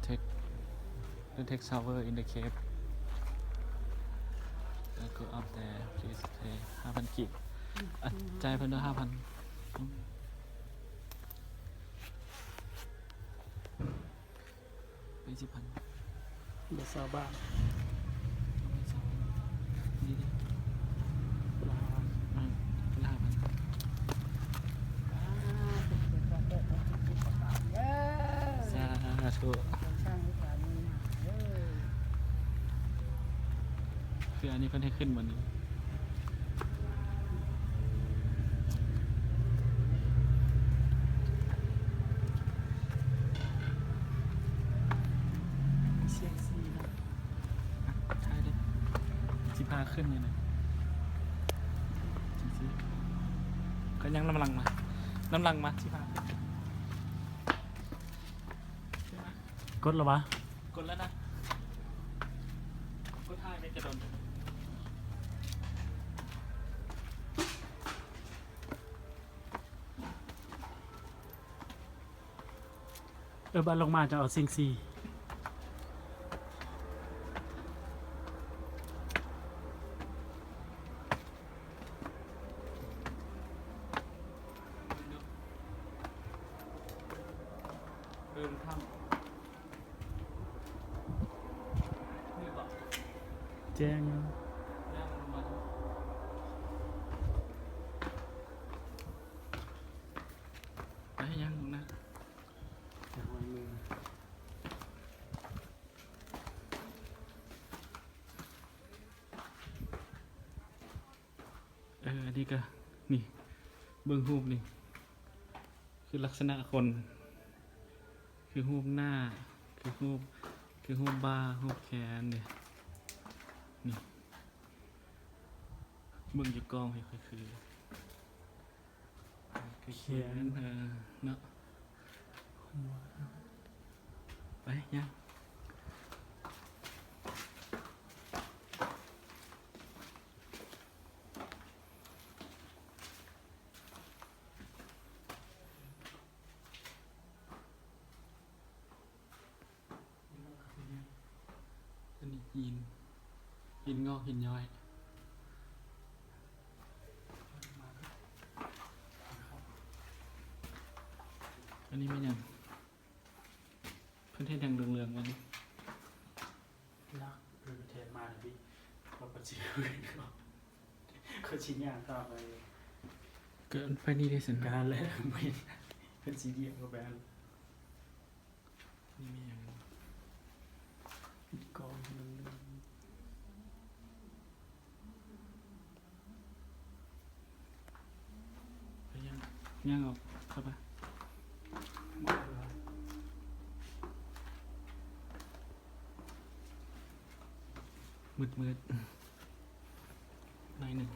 Take, take shower in the cave. Go up there, please pay ຫ້າພັນກີບ. ອ່ະ ຈ່າຍເພິ່ນເດີ ຫ້າພັນ. ໄປສິບພັນ ເປັນຊາວບາດ ນີ້ເດ້ ຄົນລະຫ້າພັນ ເອີ ຄົນລະຫ້າພັນ. ສາທຸ ຄືອັນນີ້ເພິ່ນໃຫ້ຂຶ້ນບໍ່ນີ້? ສ່ຽງຊີເນາະ ຖ່າຍເດ້ ຊິພາຂຶ້ນນີ້ນະ ຈັ່ງຊີ້ ກໍຍັງນຳຫຼັງມາ ນຳຫຼັງມາ ຊິພາຂຶ້ນ. ກົດແລ້ວຫວາ? ກົດແລ້ວນະ ກົດຖ່າຍໄປຈະດົນ. ເອີ ບາດລົງມາຈະເອົາສິ່ງສີ່. ແຈ້ງ ໄປຫຍັງນະ? ເອີ ອັນນີ້ກະ ນີ້ ເບິ່ງຮູບນີ້ ຄືລັກສະນະຄົນ ຄືຮູບໜ້າ ຄືຮູບ ຄືຮູບບ່າ ຮູບແຂນເດ້ ນີ້ ເບິ່ງຢູ່ກ້ອງ ຄື ຄື ຄືແຂນ ແຂນ ເອີ ເນາະ ຫົວ ໄປ ຍ່າງ. ອັນນີ້ຫີນ ຫີນງອກ ຫີນຍ້ອຍ. ອັນນີ້ແມ່ນຫຍັງ? ເພິ່ນເຮັດຫຍັງເຫຼືອງໆ ວະນີ້? ນັກ ເພິ່ນແທນມານະພີ່ ວ່າເພິ່ນຊິ ເຂົາຊິຍ່າງຕາມໄປ ກໍໄປນີ້ເດ້ຊັ້ນ ກໍນັ້ນແຫຼະ ເພິ່ນຊິຍ່າງເຂົ້າໄປຫັ້ນ. ນີ້ມີຫຍັງ? ອີກກ່ອງໜຶ່ງ. ໄປຍ່າງ ຍ່າງອອກເຂົ້າໄປ. ມືດໆ ໜ້ອຍໜຶ່ງ.